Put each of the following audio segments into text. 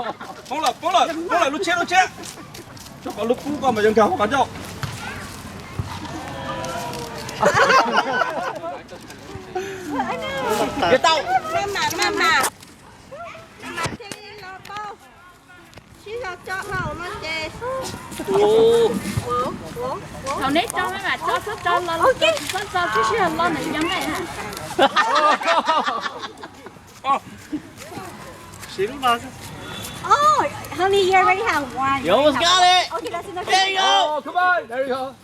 Poob lawm, poob lawm, poob lawm, lub tshiab, lub tshiab. Rau qhov lub kub koj mas yuav nkag qhov ncauj. Yuav tau. Thaum neb tso mas tso xwb, tso los tso, tso tso tib si los nws yog neb na. Siv lub no xwb. Oh, honey, you already have one. You almost got it. Okay, that's enough. There you go. Oh, come on. There you go.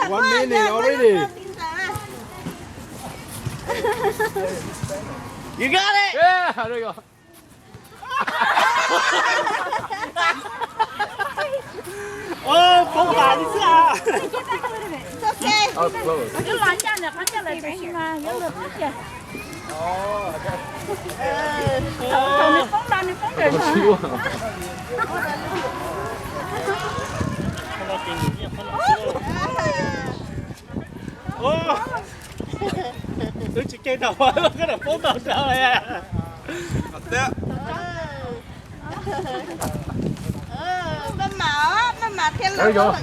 One minute already. You got it. Yeah, there you go. Ua, poob tas li xwb a. Twb los ncaj ntawm qhov ncaj lawm tab sis mas yuav luag poob tiag. Thaum nws poob los nws poob ntawm no. Wb tsis kev tau, koj poob tau nrad. Maj mam, maj mam thiab los.